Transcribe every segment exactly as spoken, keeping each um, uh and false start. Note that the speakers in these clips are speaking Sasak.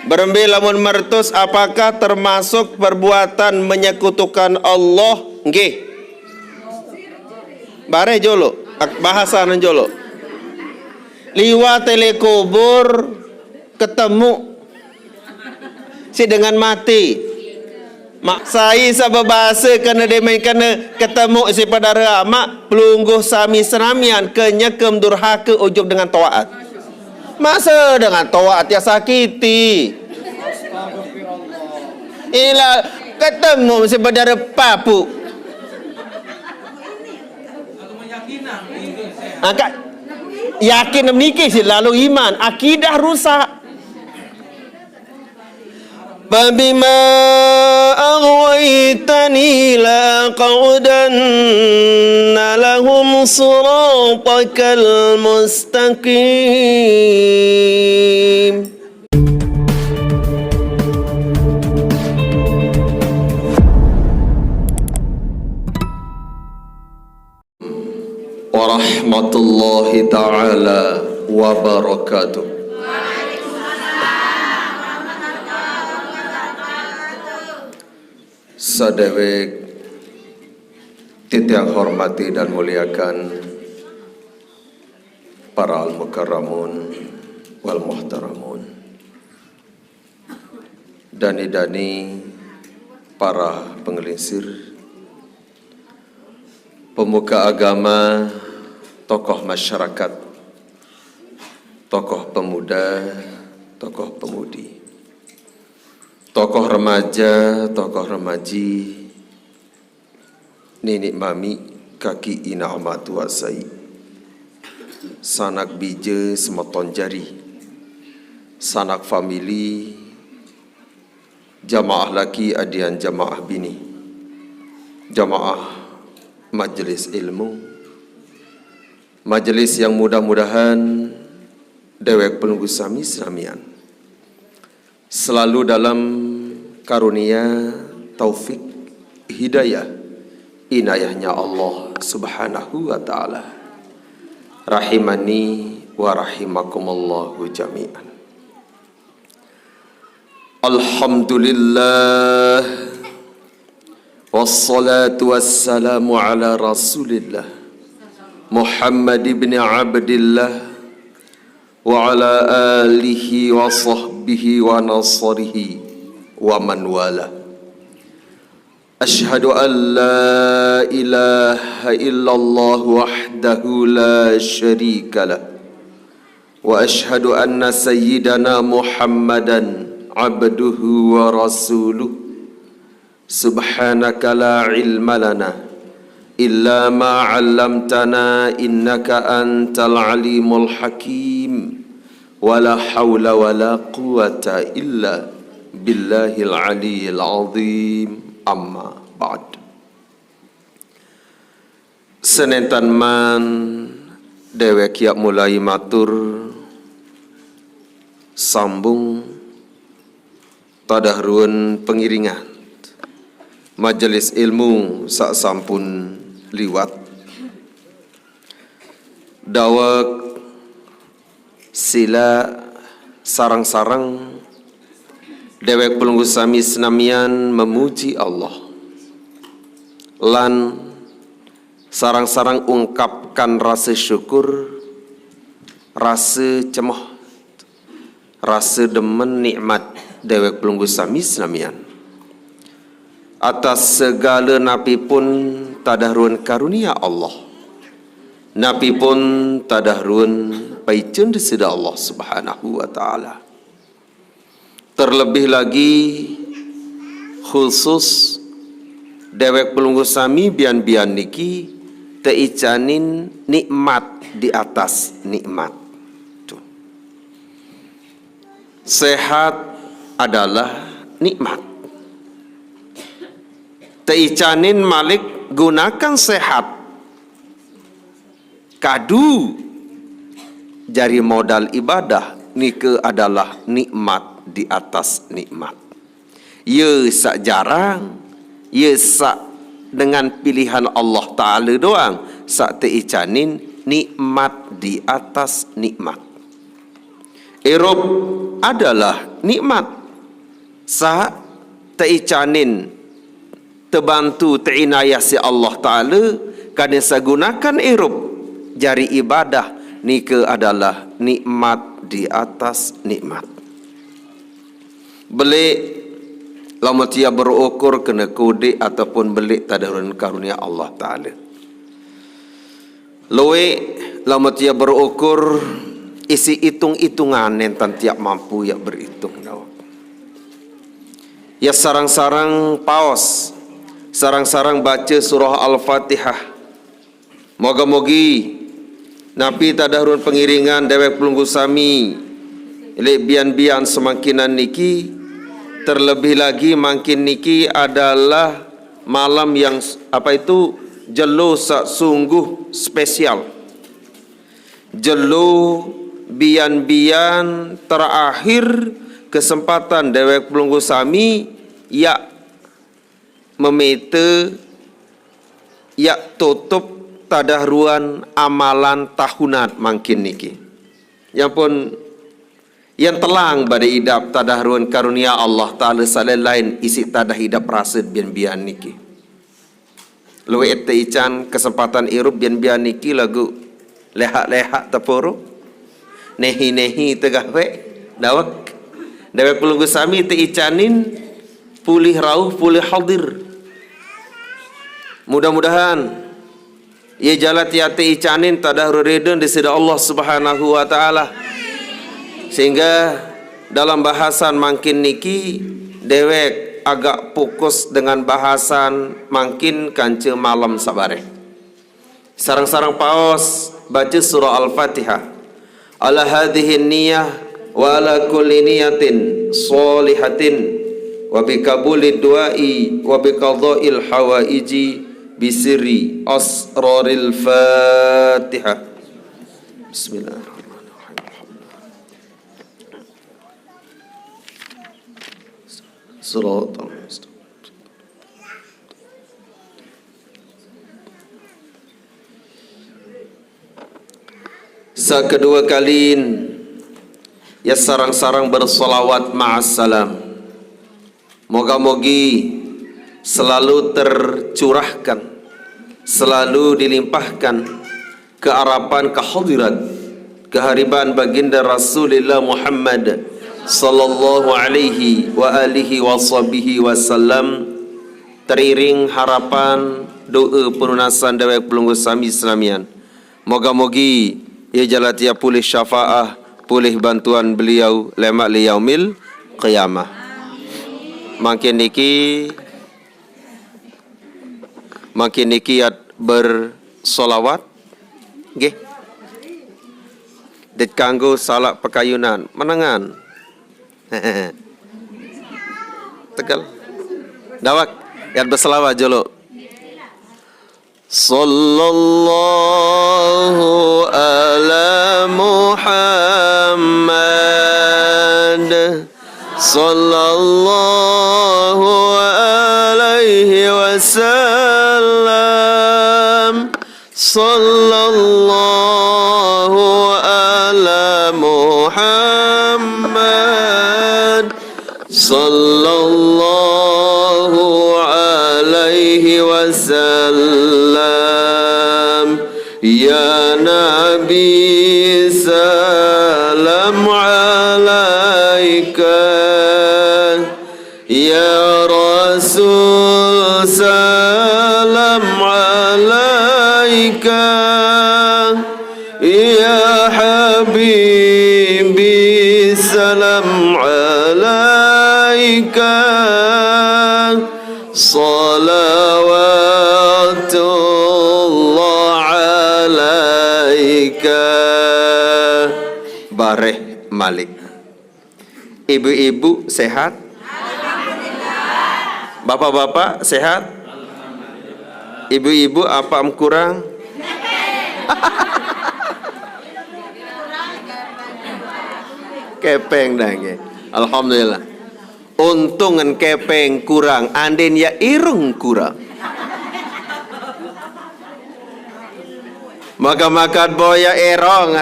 Berembe lamun mertus, apakah termasuk perbuatan menyekutukan Allah? Nggih. Bareh jolo, ak-, bahasanen jolo. Liwat tele kubur, ketemu si dengan mati. Mak sai sabebasa kena demain kena ketemu si padara amak, pelungguh sami senamian ke nyekem durhaka ujug dengan toaat. Masa dengan toaat ya sakiti. Ila ketemu si padara papu. Angkat yakin niki si lalu iman, akidah rusak. فبما أغويتني لأقعدن لهم صراطك المستقيم. Warahmatullahi taala wabarakatuh. Sadewek titiang hormati dan muliakan para al-mukarramun wal muhtaramun. Dani-dani para pengelingsir, pemuka agama, tokoh masyarakat, tokoh pemuda, tokoh pemudi, tokoh remaja, tokoh remaji, nini mami, kaki ina ama tua sai, sanak bija semeton jari, sanak famili, jamaah laki adian jamaah bini, jamaah majelis ilmu, majelis yang mudah-mudahan dewek pelungguh sami senamian selalu dalam karunia, taufik, hidayah, inayahnya Allah Subhanahu wa taala. Rahimani wa rahimakumullahu jami'an. Alhamdulillah. Wassalatu wassalamu ala Rasulillah Muhammad ibn Abdillah wa ala alihi wa sahbihi wa nasarihi wa man wala. Asyhadu an la ilaha illallah wahdahu la syarika lah. Wa asyhadu anna sayyidana Muhammadan abduhu wa rasuluh. Subhanaka la ilma lana illa ma 'allamtana innaka antal alimul hakim. Wa la haula wa la quwwata illa billahil aliyyil azim. Amma ba'd. Senentan man dewek yak mulai matur sambung tadah ruun pengiringan majelis ilmu sak sampun liwat. Dawek sila sarang-sarang dewek pelungguh sami senamian memuji Allah lan sarang-sarang ungkapkan rasa syukur, rasa cemoh, rasa demen nikmat dewek pelungguh sami senamian atas segala napipun tadah ruun karunia Allah, napipun tadah ruun paicen Sida Allah Subhanahu wa taala. Terlebih lagi khusus dewek pelungguh sami bian-bian niki teicanin nikmat di atas nikmat. Tuh. Sehat adalah nikmat. Teicanin malik gunakan sehat kadu jari modal ibadah, nika adalah nikmat di atas nikmat. Ya sak jarang, ya sak dengan pilihan Allah Ta'ala doang, sak teicanin nikmat di atas nikmat. Irup adalah nikmat. Sa teicanin, tebantu, teinayah siq Allah Taala, kade segunaken irup jari ibadah, nike adalah nikmat di atas nikmat. Beleq, lamun tiang berukur kene kodeq ataupun beleq tadahruan karunia Allah Taala. Lueq, lamun tiang berukur isiq itung-itungan, nenten tiang mampu yaq beritung, dawek. Yaq sareng-sareng paos, sareng-sareng bace surah Al-Fatihah. Moga-mogi napi tadahruan pengiringan dewek pelungguh sami leq bian-bian semangkinan niki, terlebih lagi mangkin niki adalah malam yang, apa itu, jelo saq sungguh spesial. Jelo bian-bian terakhir kesempatan dewek pelungguh sami yaq memete, yaq tutup tadahruan amalan tahunan mangkin niki. Yaqpun, yaqn telang bade idap tadahruan karunia Allah Taala saq lain-lain isiq tadah idap rase bian-bian niki. Lueq teican kesempatan irup bian-bian niki laguq lehaq-lehaq teporo, nehi-nehi tegaweq, dawek. Dewek pelungguh sami teicanin pulih rauh, pulih hadir. Mudah-mudahan ie jala tiang teicanin tadahruan riden Deside Allah Subhanahu wa Taala. Sehingga dalam bahasan mangkin niki, dewek agak fokus dengan bahasan mangkin kance malem saq bareh. Sareng-sareng paos bace surah Al-Fatihah. Ala hadhihi niyah wa ala kulli niyatin sholihatin wa bi qabuli du'ai wa bi qadail hawaiji bi sirri asraril Fatihah. Bismillahirrahmanirrahim. Shiratal mustaqim. Saq kedue kalin, ya sareng-sareng bersolawat ma'as salam. Moga-mogi selalu tercurahkan, selalu dilimpahkan kearapan kehadirat, kehariban Baginda Rasulillah Muhammad sallallahu alaihi wa alihi wa sahbihi wasallam, teriring harapan doe penunasan dewek pelungguh sami senamian. Moga-mogi ie jala tiang pulih syafaah, pulih bantuan beliau lemaq leq yaumil qiyamah. Mangkin niki, mangkin niki yaq bersolawat. Nggih. Dait kanggo salaq pekayunan, menengan. Tegel. Dawek, yaq bersolawat juluq. Sallallahu ala Muhammad. Sallallahu alaihi wasallam. Sallallahu ala Muhammad. Sallallahu alaihi wasallam. Ya Nabi, salam alaika. Ya Rasul, salam alaika. Ya Habibi, salam alaika. Salawatullah alaika. Bareh maliq. Ibu-ibu sehat? Bapak-bapak sehat? Ibu-ibu, apaq am kurang? Kepeng dah, nggih. Alhamdulillah. Untung en kepeng kurang, andin ya irung kurang. Makan-makan boya erong.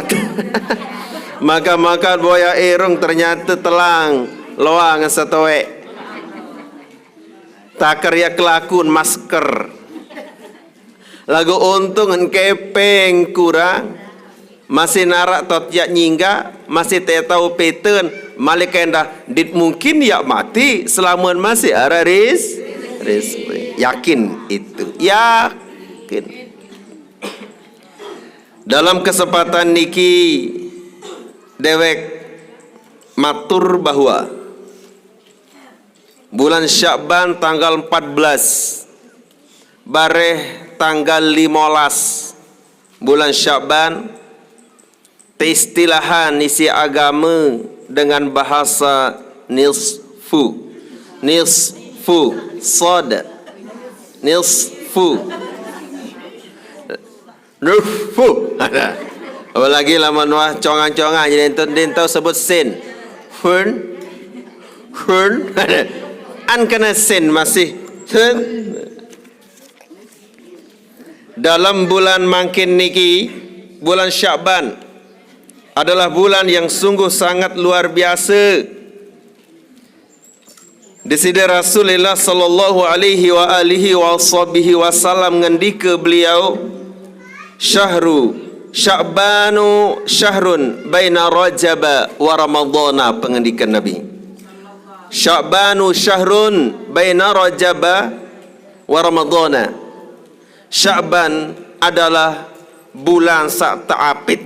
Makan-makan boya erong, ternyata telang loang setoek. Taker ya kelakun masker. Lagu untung en kepeng kurang. Masih narak tot ya nyingga, masih tetau peten, malik endah dit mungkin ya mati, selamun masih ara ris, ris, yakin itu, yakin. Dalam kesempatan niki dewek matur bahwa bulan Sya'ban tanggal empat belas, bareh tanggal lima belas bulan Sya'ban, teistilahan isi agama dengan bahasa nisfu. Nisfu, sod. Nisfu. Nisfu. Apalagi lamun wah congan-congan, jadi ente, ente sebut sin. Fun. Fun. An kena sin masih. Fun. Dalam bulan mangkin niki, bulan Sya'ban, adalah bulan yang sungguh sangat luar biasa. Di sini Rasulullah sallallahu alaihi wa alihi wa sahbihi wasallam ngendika beliau, "Syahru Sya'banu syahrun baina Rajaba wa Ramadana," pengendikan Nabi. "Sya'banu syahrun baina Rajaba wa Ramadana." Sya'ban adalah bulan sak taapit,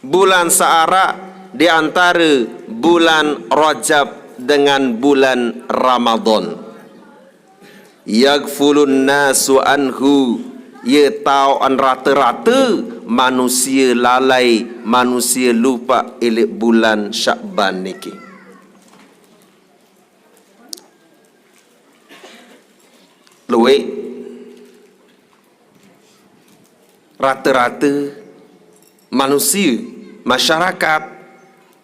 bulan saarak di antara bulan Rajab dengan bulan Ramadan. Yaghfulun nasu anhu, ye tau an rata-rata manusia lalai, manusia lupa ilik bulan Sya'ban niki. Luwih rata-rata manusia, masyarakat,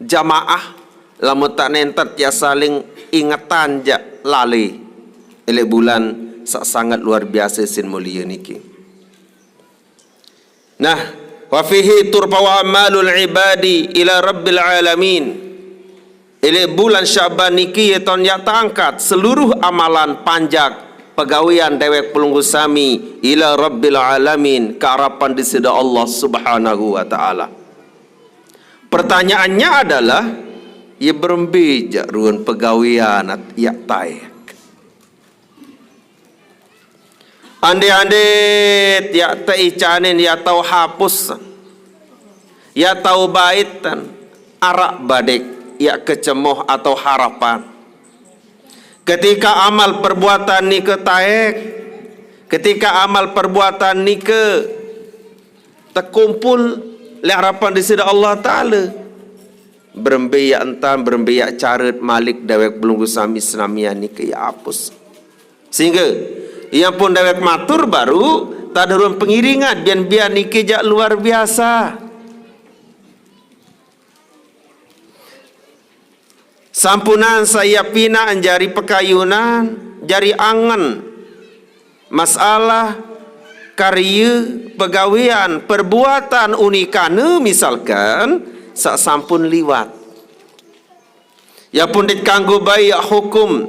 jamaah, lamun tak nentet ya saling ingetan jak lali ilik bulan sak sangat luar biasa sin mulia niki. Nah, wa fihi turfa'u amalul ibadi ila rabbil alamin. Ilik bulan Sya'ban niki ye taun ya taangkat seluruh amalan panjak pegawian dewek pelungguh sami ila rabbil alamin, ke arapan di sida Allah Subhanahu wa Ta'ala. Pertanyaannya adalah, ye berembe jak ruan pegawian at-, ya taek. Ande-ande tiak teicanin ya tau hapus, ya tau baitan, arak badik ya kecemoh atau harapan. Ketika amal perbuatan nike taek, ketika amal perbuatan nike tekumpul le harapan di sida Allah Ta'ala, berembe ya entan, berembe ya caret malik dewek belunggu sami senamian nike ya hapus. Sehingga ia pun dewek matur baru tak ada ruang pengiringan, bian-bian niki jak luar biasa. Sampunan saya pinak jari pekayunan, jari angen masalah karya, pegawean, perbuatan unikane misalkan sak sampun liwat. Ya pun dit kanggo bayak hukum,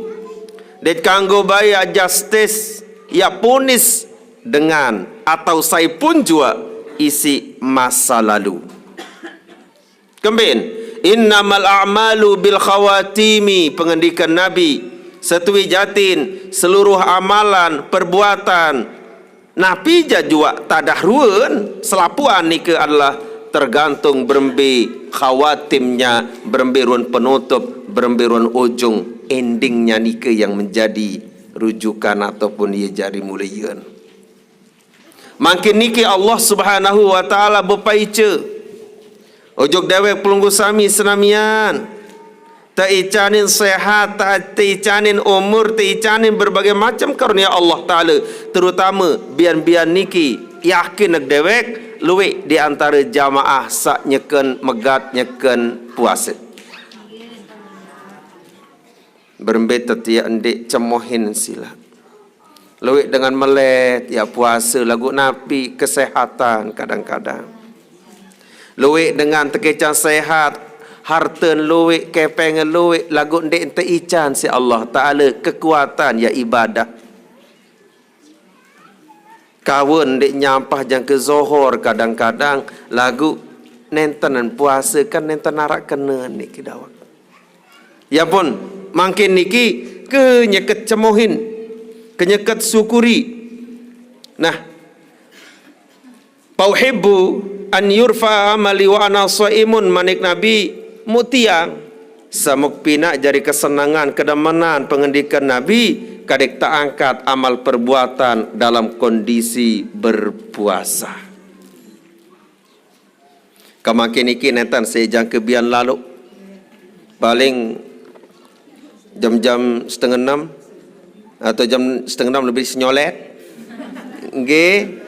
dit kanggo bayak justice, ya punis dengan atau sai pun jua isi masa lalu. Kembin, innamal a'malu bil khawatimi, pengendikan Nabi, setuwi jatin seluruh amalan, perbuatan, napi jajuak tadah ruan, selapuan nike adalah tergantung berembe khawatimnya, berembe ruan penutup, berembe ruan ujung, endingnya nike yang menjadi rujukan ataupun ia jari mulian. Mangkin niki Allah Subhanahu wa Ta'ala bepaica ujug dewek pelunggu sami senamian. Teicanin sehat, ta-, teicanin umur, teicanin berbagai macam karunia Allah Ta'ala, terutama bian-bian niki yakin dewek luwih di antara jamaah sak nyeken megat nyeken puasa. Berembe tetiak endik cemohin sila. Luwih dengan melet, ya puasa lagu napi kesehatan kadang-kadang. Luwih dengan tekecang sehat, Harta luwek, kepeng luwek, laguq ndeq teican siq Allah Taala kekuatan ya ibadah. Kawen ndeq nyampah jangke Zohor kadang-kadang, laguq nenten puase kan nenten araq kene niki dawek. Ya pun, mangkin niki kenyeket cemohin, kenyeket syukuri. Nah, "Fa uhibbu an yurfa amali wa ana shaimun," manik Nabi, "Muq tiang, samuk pinaq jari kesenengan, kedemenan pengendikan Nabi, kadek teangkat amal perbuatan dalam kondisi berpuasa." Kemangkin niki nenten sejangke bian laloq. Paling jam-jam setengah enam atau jam setengah enam lebih senyolet. Nggih.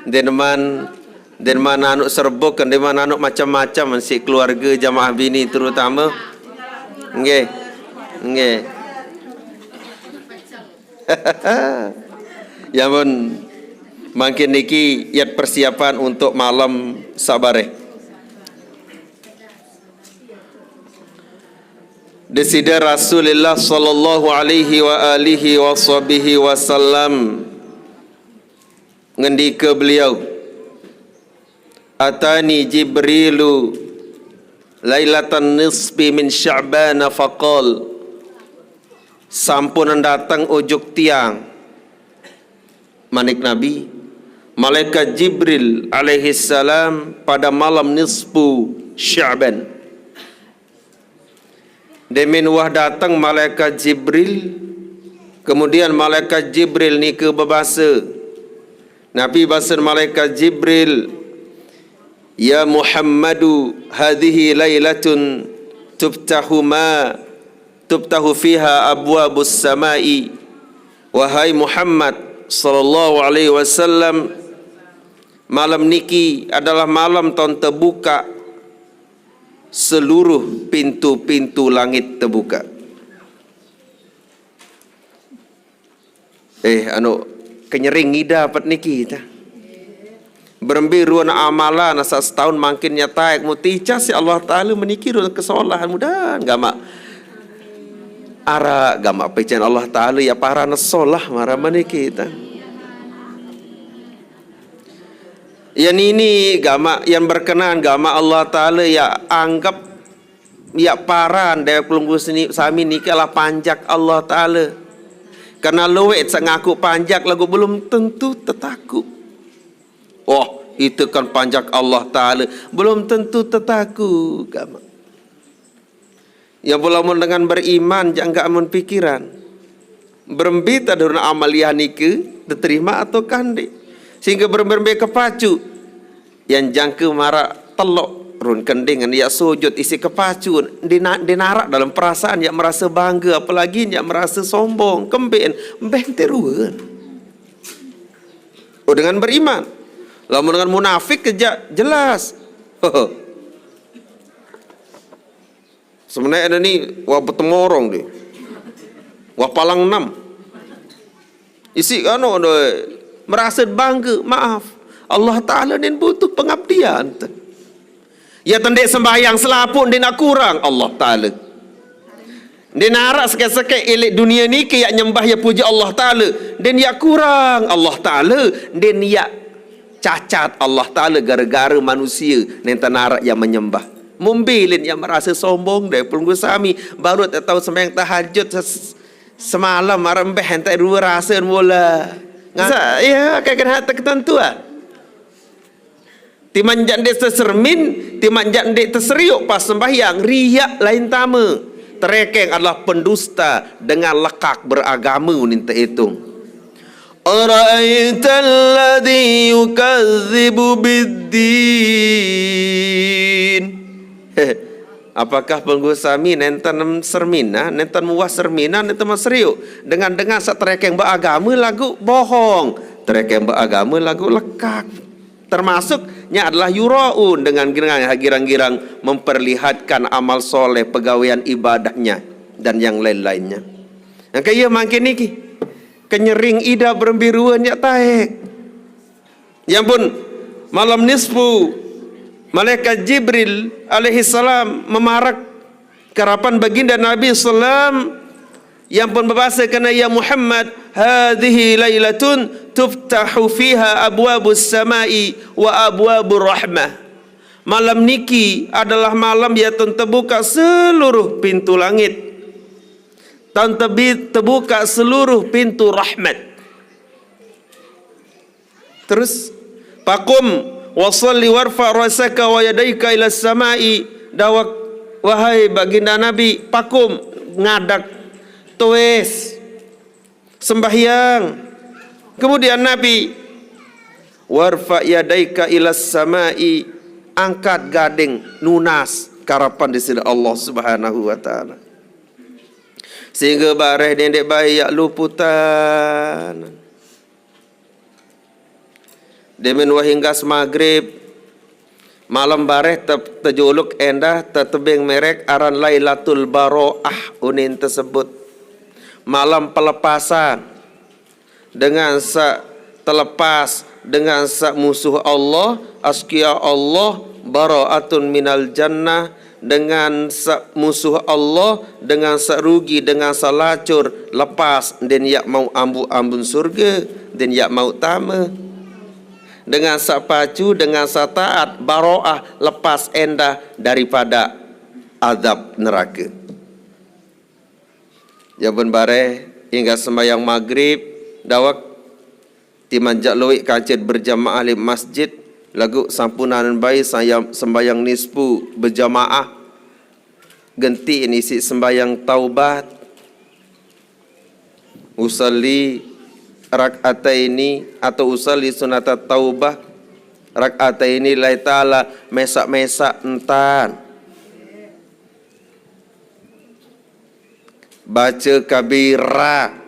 Ndeqman, ndeqman anuq serbuk, ndeqman anuq macem-macem siq keluarge jamaah bini terutame. Nggih. Nggih. Ya mun, mangkin niki yat persiapan untuk malem saq bareh. Deside Rasulillah sallallahu alaihi wa alihi wa sahbihi wasallam ngendike beliau, "Atani Jibrilu lailatan nisfi min Sya'ban faqal," "Sampun dateng ojok tiang," manik Nabi, "malaikat Jibril alaihi salam pada malam nisfu Sya'ban." Demin wah dateng malaikat Jibril, kemudian malaikat Jibril nike bebase, napi basen malaikat Jibril, "Ya Muhammadu, hadhihi lailatun tuftahu ma, tuftahu fiha abwabus samai." "Wahai Muhammad sallallahu alaihi wasallam, malam niki adalah malam taun tebuka seluruh pintu-pintu langit tebuka." Eh, anu, kenyering ida pet niki, tah. Berembe ruen amalan asa setaun mangkin nyaq taek, muq ticas siq Allah Taala meniki ruen kesolahan, mudahan gamaq araq gamaq pecen Allah Taala ya paran solah maraq meniki, tah. Ya nini gamaq, yan berkenan gamaq Allah Taala ya anggep ya paran dewek pelungguh seni-, sami niki adalah panjak Allah Taala. Karena luwek saq ngaku panjak laguq belum tentu tetaku. Oh, ite kan panjak Allah Taala, belum tentu tetaku gamaq. Ya, lamun dengan beriman, jaq enggak amun pikiran. Berembe tadurna amaliah nike, diterima atau kande. Sehingga berembe-rembe kepacu. Yan jangke maraq telok, run kending, ya sujud, isiq kepacu. Ndeq na-, ndeq naraq dalam perasaan ya merase bangga, apalagi ya merase sombong. Kembeqn, mbeh ente ruen. Oh, dengan beriman. Lamun dengan munafik kejaq jelas. Semeneq ene ni, wah betemorong deh. Wah palang enam. Isiq anu, anu, merase bangga, maaf. Allah Taala ndeqn butuh pengabdian. Ya tendeq sembahyang selapuq ndeqn kurang Allah Taala. Ndeqn araq sekeq-sekeq ileq dunie niki yaq nyembah ya puji Allah Taala. Ndeqn yaq kurang Allah Taala. Ndeqn yaq cacat Allah Taala gara-gara manusie nenten araq yaq menyembah. Mumbe len yaq merase sombong deh pelungguh sami, baruq taq tao sembahyang tahajud ses-, semalam araq mbeh enteq rue rase mula. Ngasa, ya, kaken hak ketentuan. Timaq jaq ndeq tesermin, timaq jaq ndeq teseriuq pas sembahyang, riak lain tame. Terekeng adalah pendusta dengan lekaq beragame unin teitung. Ara'aital ladzi yukadzibu biddin. Apakah pelungguh sami nenten sermina, nenten muah sermina, nenten meseriuq dengan-dengan saq terekeng beagame laguq bohong, terekeng beagame laguq lekaq? Termasuk nya adalah yuraun, dengan-dengan girang-girang memperlihatkan amal soleh, pegawean ibadahnya, dan yang lain-lainnya. Yang kaya mangkin niki, kenyering ida berembe ruen yaq taek. Ya ampun, malam nisfu Malaikat Jibril alaihi salam memarak karapan baginda Nabi sallam, yang pun berbahasa kena, "Ya Muhammad, hadhihi lailatun tuftahu fiha abwabus samai wa abwabur rahmah." Malam niki adalah malam yang terbuka seluruh pintu langit. Dan terbi-, terbuka seluruh pintu rahmat. Terus, "Faqum wa shalli warfa ra'saka wa yadaika ila samai." Dawak, wahai baginda Nabi, pakum, ngadak, tuis, sembahyang. Kemudian Nabi, "Warfa yadaika ila samai," angkat gading, nunas karapan di sini Allah Subhanahu wa Ta'ala. Sehingga bareh dendek bayi yak luputan. Demen wahinggas maghrib, malam bareh te-, tejuluk endah tetebing merek aran Lailatul Baroah unin tersebut. Malam pelepasan. Dengan sak telepas, dengan sak musuh Allah, askia Allah, baraatun minal jannah, dengan sak musuh Allah, dengan sak rugi, dengan sak lacur, lepas, din yak mau ambu-, ambun surga, din yak mau tama. Dengan sak pacu, dengan sak taat, baroah, lepas endah daripada azab neraka. Jaban bareh, hingga sembahyang maghrib, dawak timanjak luik kancit berjamaah di masjid, lagu sampunan bayi sayam-, sembahyang nisfu berjamaah, genti nisi sembahyang taubat, usalli rak'ataini atau usalli sunata taubah, rak'ataini lai ta'ala, mesak-mesak entan. Baca kabira.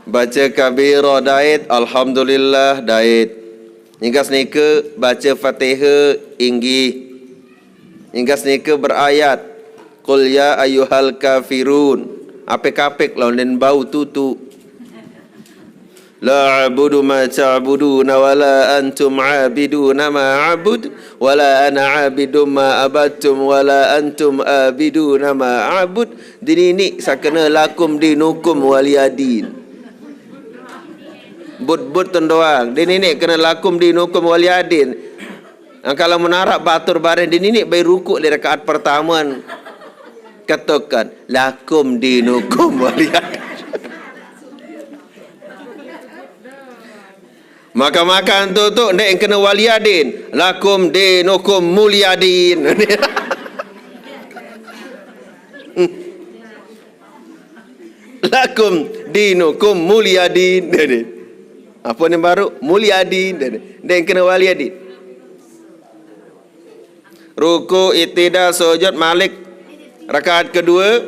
Baca kabira dait, alhamdulillah dait. Hingga senika baca Fatihah inggih. Hingga senika berayat, "Qul ya ayyuhal kafirun." Apik-apik lawan bau tutu. "La a'budu ma ta'buduna wa la antum 'abiduna ma a'bud, wa la ana 'abidum ma abattum wa la antum 'abiduna ma a'bud." Dininik sakena lakum dinukum waliyadin. But-but tun doang. Dininik kena lakum dinukum waliyadin. Angkala menarap batur bareng dininik bai rukuk di rakaat pertama. Katakan, "Lakum dinukum waliyadin." Maka-maka tu tu ndek kena waliyadin. "Lakum dinukum muliyadin." "Lakum dinukum muliyadin." Dia ni. Apa ni baru? Muliyadin. Dia ni. Dia yang kena waliyadin. Ruku, itidal, sujud, malik. Rakaat kedua.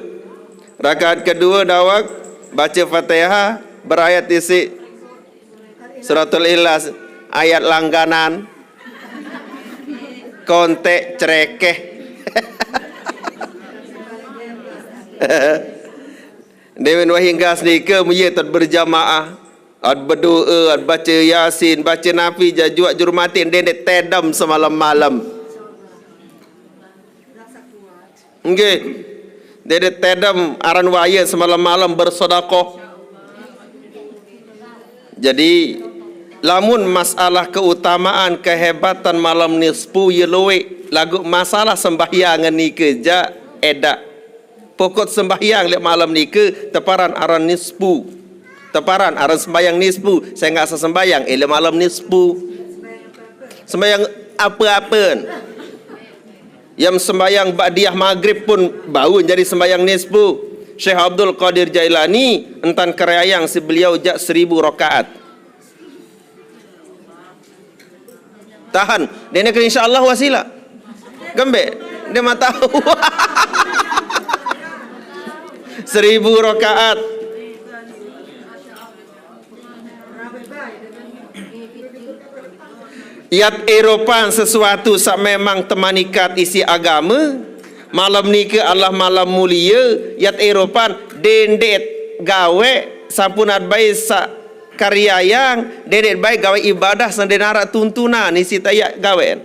Rakaat kedua dawak baca Fatihah berayat isi Suratul Ikhlas ayat langganan. Kontek cerekeh. Demen wahinggas nika muya tad berjamaah. Ad berdoa, ad baca Yasin, baca Nafi, jajuak juru mati, dendek tedam semalam-malam. Nggih. Dendek tedam aran waya semalam-malam bersedekah. Jadi, lamun masalah keutamaan, kehebatan malam nisfu ya luwih, lagu masalah sembahyang nika ja edak. Pokok sembahyang lek malam nika teparan aran nisfu. Teparan aran sembahyang nisfu. Saya nggak sesembahyang, eh, lek malam nisfu. Sembahyang apa-apa. Yang sembahyang ba'diyah maghrib pun bau jadi sembahyang nisfu. Syekh Abdul Qadir Jailani entan kerayang si beliau jak seribu rakaat. Tahan. Dia nak kena insya Allah wasila. Kembek. Dia mah tahu. Seribu rakaat. Yat eropan sesuatu sak memang temanikat isi agama. Malam nika Allah malam mulia. Yat eropan dendet gawe sampun adbai sak Karya yang dendet baik gawe ibadah sendena arak tuntunan isi tayak gawen.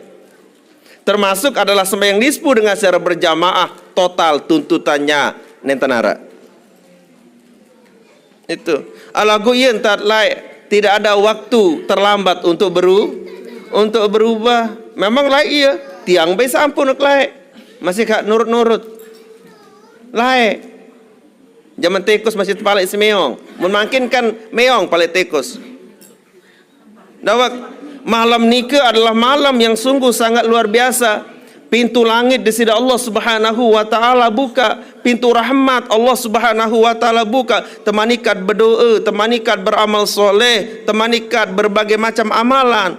Termasuk adalah sembahyang nisfu dengan secara berjamaah, total tuntutannya nenten arak. Itu. Alagu iya entat lai, tidak ada waktu terlambat untuk beru untuk berubah. Memang lai iya, tiang be sampun lai. Masih kak nurut-nurut. Lai. Zaman tikus masih tepalek si meong. Mun mangkin kan meong palek tikus. Dawak, malam nike adalah malam yang sungguh sangat luar biasa. Pintu langit di sida Allah Subhanahu wa taala buka, pintu rahmat Allah Subhanahu wa taala buka. Temanikat berdoa, temanikat beramal soleh, temanikat berbagai macam amalan.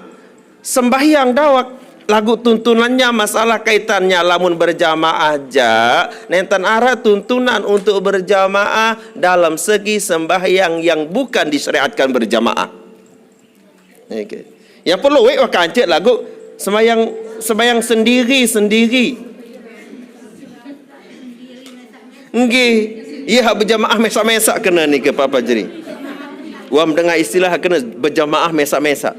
Sembahyang dawak lagu tuntunannya masalah kaitannya lamun berjamaah ja, nenten arak tuntunan untuk berjamaah dalam segi sembahyang yang bukan disyariatkan berjamaah. Oke. Yang perlu wek wakancet lagu sembahyang sembahyang sendiri-sendiri. Nggih. Iya hak berjamaah mesak-mesak kena ni ke Papa Jeri. Wam dengar istilah kena berjamaah mesak-mesak.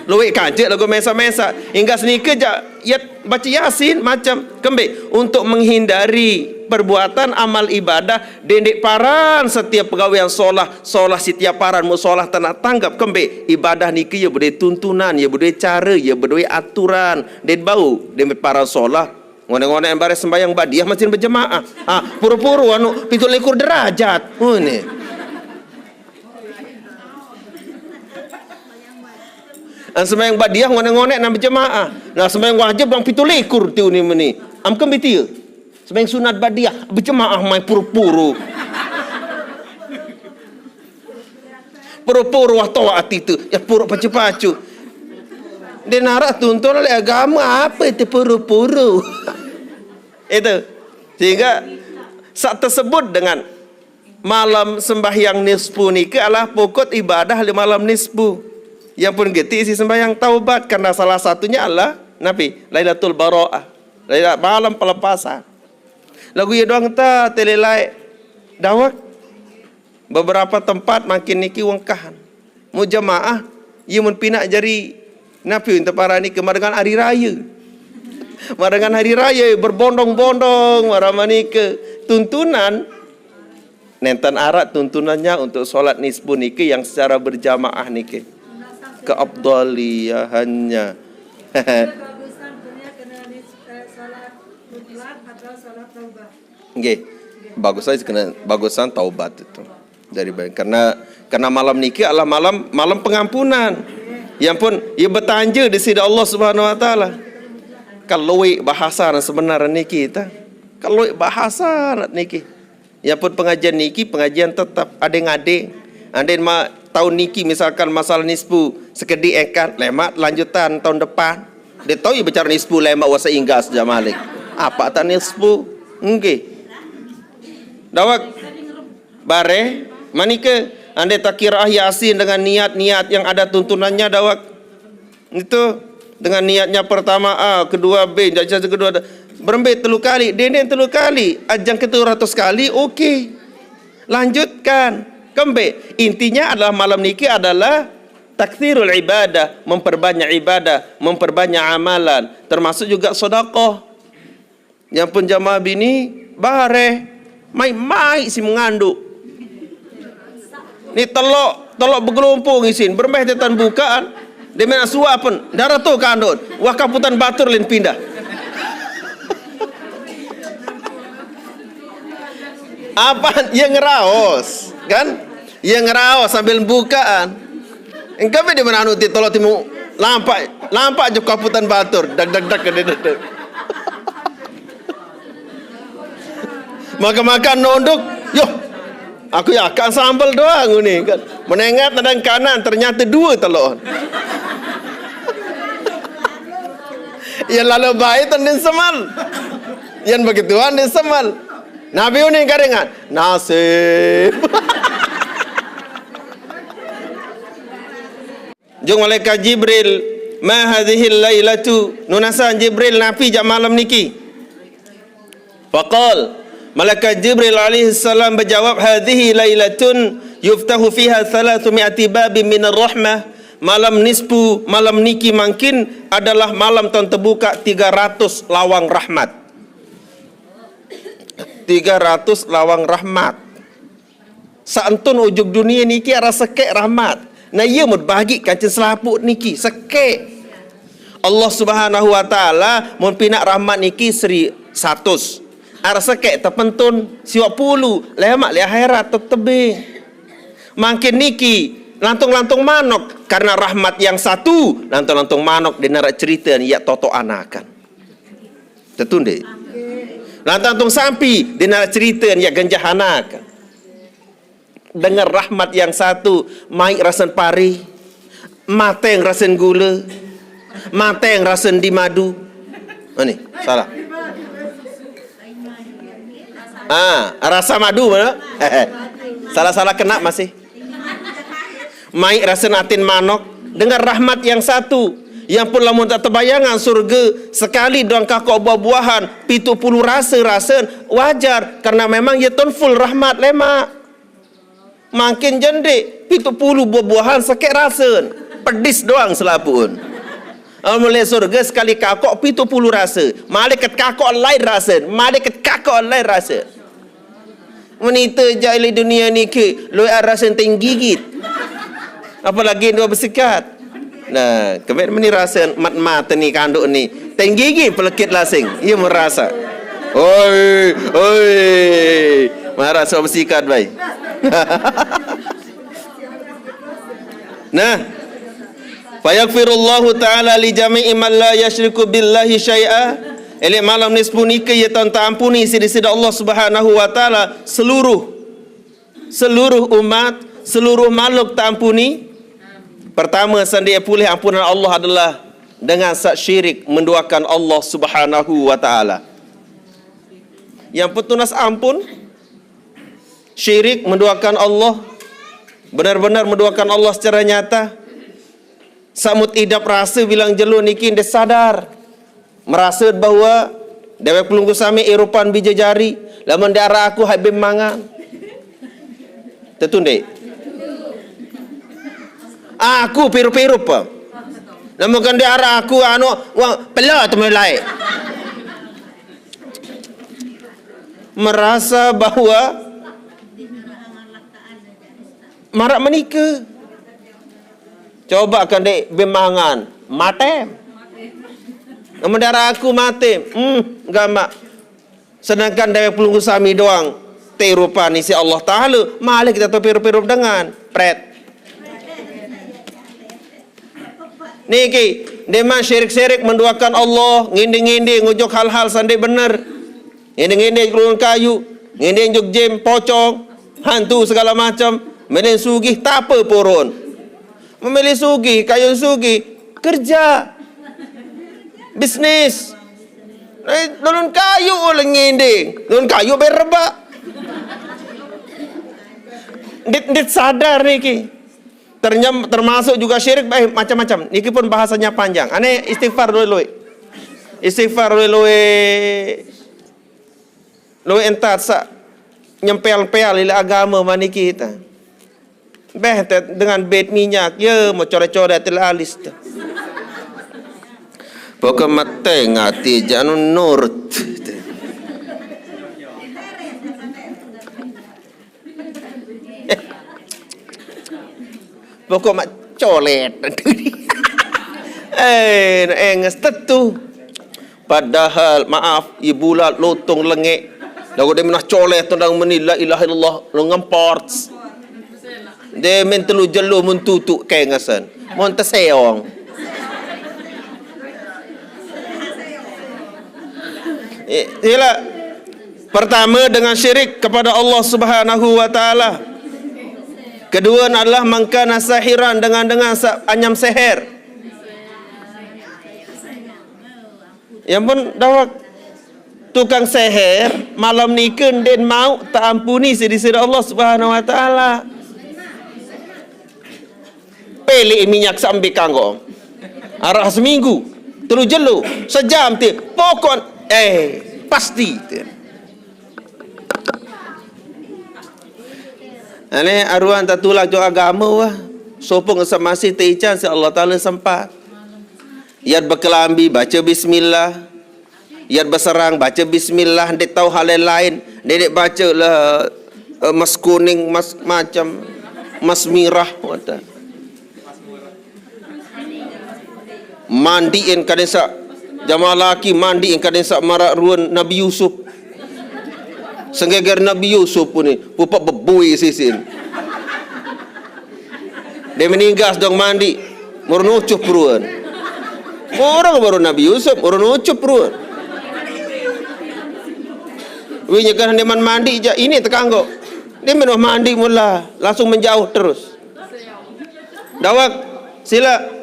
Luwek kancet lagu mesak-mesak. Hingga senika ja yat baca Yasin macam kembe untuk menghindari perbuatan amal ibadah dendik paran setiap pegawaian solah, solah setiap paran mu solah tanah tanggap kembe ibadah niki ya bedoi tuntunan, ya bedoi cara, ya bedoi aturan. Den bau dendik paran solah ngonek-ngonek bareh sembahyang badiah masih berjemaah. Ha, puru-puru anu pitu likur derajat. Oh ni. An sembahyang badiah ngonek-ngonek nang berjemaah. Nah sembahyang wajib nang pitu likur tiu ni meni. Am kembe tiu. Sembahyang sunat badiah berjemaah mai puru-puru. Puru-puru wah toa ati tu. Ya puru pacu-pacu. Dia narak tuntun oleh agama apa itu puru-puru. Itu. Sehingga sak tersebut dengan malam sembahyang nisfu niki adalah pokok ibadah di malam nisfu. Yang pun geti isi sembahyang taubat karena salah satunya adalah napi Lailatul Bara'ah, Lailat malam pelepasan. Lagu ya doang ta telelai dawak. Beberapa tempat makin niki wengkahan. Mu jemaah, iya mun pinak jari napi untuk para niki marengan hari raya. Marengan hari raya berbondong-bondong marama nike tuntunan nenten arak tuntunannya untuk sholat nisfu niki yang secara berjamaah niki keafdaliyahannya. Nggih. Bagus saja kena bagusan taubat itu. Dari karena karena malam niki adalah malam malam pengampunan. Yang pun ia bertanja di sida Allah Subhanahu wa taala. Kalau bahasa sebenarnya niki ta. Kalau bahasa niki. Yang pun pengajian niki pengajian tetap adeng-adeng. Andai ma tahun niki misalkan masalah nisfu sekedi ekan lemak lanjutan tahun depan. Dia tahu ia bicara nisfu lemak wasa inggas jamalik. Apa tak nisfu? Nggih. Dawak bareh manike andai tak kiraah Yasin dengan niat-niat yang ada tuntunannya dawak. Itu dengan niatnya pertama A, kedua B, dan kedua D. Berembe telu kali, dendeng telu kali, ajang ke ratus kali, oke. Lanjutkan. Kembe, intinya adalah malam niki adalah takthirul ibadah, memperbanyak ibadah, memperbanyak amalan, termasuk juga sedekah. Yang pun jamaah bini bareh mai-mai si menganduk. Ni telok, telok begelompong isin, berembeh tetan bukaan. Dia main suap pun, darah tu kandut. Wah kaputan batur lain pindah. Apa yang ngeraos, kan? Yang ngeraos sambil bukaan. Engkau di mana anu ti telok timu lampak, lampak je kaputan batur, dag dag dag dag dag. Makan-makan nunduk, yo, aku ya akan sambal doang ni kan. Menengat nadang kanan ternyata dua telur. Yang lalu baik tu din semal. Yang begituan din semal. Nabi uning karingan. Nasib. Jung malaikat Jibril, ma hadhil lailatu, nunasan Jibril napi jak malam niki. Faqal, malaikat Jibril alaihi salam berjawab, hadhihi lailatun Yuftahu fiha thalathu mi'ati babin minar rahmah. Malam nisfu, malam niki mangkin adalah malam tong tebuka tiga ratus lawang rahmat. Tiga ratus lawang rahmat. Saentun ujug dunie niki arah sekek rahmat. Nah, iya mut bagi kancing selaput niki sekek. Allah Subhanahu wa Ta'ala mun pinak rahmat niki seri satus. Arah sekek tepentun siwak pulu, lemak li akhirat tetebe. Mangkin niki lantung-lantung manok karena rahmat yang satu, lantung-lantung manok di nerak cerita yak toto anakan. Tetu nde? Lantung-lantung sampi di nerak cerita yak genjah anakan. Dengan rahmat yang satu, maik rasen pari, mateng rasen gula, mateng rasen di madu. Oh, ni, salah. Ah, rasa madu mana? Salah-salah kena masih. Maik rasen atin manok dengan rahmat yang satu. Yang pun lamun tak terbayangan surga sekali doang kakok buah-buahan pitu puluh rasa rasen wajar karena memang ya tun full rahmat lemak. Mangkin jendik pitu puluh buah-buahan sekek rasen. Pedis doang selapun. Mulai surga sekali kakok pitu puluh rasa. Malaikat kakok lain rasa. Malaikat kakok lain rasa. Menita jai li dunia niki, luar rasa teng gigit. Apalagi dua bersikat. Nah, kebet meni rasa mat-mat ni kanduk ni. Teng gigit pelekit lasing. Ia merasa. Oi, oi. Marah sok bersikat bai. Nah, fayaghfirullahu ta'ala li jami'i man la yusyriku billahi syai'a. Elek malam nisfu nika ya tong taampuni sida-sida Allah Subhanahu wa Ta'ala seluruh seluruh umat, seluruh makhluk taampuni. Pertama, sandi pulih ampunan Allah adalah dengan sak syirik menduakan Allah Subhanahu wa Ta'ala. Yang petunas ampun, syirik menduakan Allah, benar-benar menduakan Allah secara nyata. Samut idap rasa bilang jelo niki nde sadar. Merasa bahwa dewek pelunggu sami irupan bija jari, lamun diarah aku hai bim mangan. Tetu nde? Aku pirup-pirup apa? Lamun kan diarah aku anu, wang pela tu mulai. Merasa bahwa marak menikah. Coba kan dek bemangan, mate. Namun darah aku mate, hmm, gamak. Sedangkan dewek pelunggu sami doang, terupan isi Allah Ta'ala, malah kita tu pirup-pirup dengan, pret. Niki, deman syirik-syirik menduakan Allah, ngindi-ngindi, ngujuk hal-hal sandi bener. Ngindi-ngindi turun kayu, ngindi juk jim, pocong, hantu segala macam, milih sugih, tapa purun. Memilih sugih, kayun sugih, kerja, bisnis. Eh, turun kayu oleh ngindi, turun kayu berebak. Dit, dit sadar niki. Ternyam-, termasuk juga syirik, baik macam-macam. Niki pun bahasanya panjang. Ane istighfar luwe-luwe. Istighfar luwe-luwe. Luwe entat sak nyempel-pel ila agama maniki ta. Beh, te-, dengan bed minyak, ya, mau coret-coret ila alis ta. Pokok mateng ati janu nurt. Pokok mak colet. Eh, nak enges tetu. Padahal, maaf, ibulat lotong lengek. Lagu dia menah colet tendang meni la ilaha illallah, lu ngemport. Dia men telu jelu mun tutuk kengesan. Mun teseong. Eh, ialah pertama dengan syirik kepada Allah Subhanahu wa Ta'ala. Kedua adalah mangkana sahiran dengan, dengan sa-, anyam seher. Yang pun dawak tukang seher malam ni kendin mau tak ampuni sidi sida Allah Subhanahu wa Ta'ala. Pilih minyak sambil kanggo. Arah seminggu, telu jelu, sejam ti, pokok, eh, pasti ti. Ane aruan tatulak jo agama wah. Sopong semasih teican si Allah Taala sempat. Yat bekelambi baca bismillah. Yat beserang baca bismillah. Dek tahu hal yang lain. Dek, dek baca lah, eh, mas kuning, mas macam, mas mirah. Wata. Mandiin kadensa jamaah laki, mandiin kadensa marak ruan Nabi Yusuf. Senggeger Nabi Yusuf pun ni pupak bebui sisin. Dia meninggas dong mandi, murun ucup ruan. Orang baru Nabi Yusuf, murun ucup ruan. Winya kan dia man mandi ja, ini tekanggo. Dia main mandi mula, langsung menjauh terus. Dawak, sila.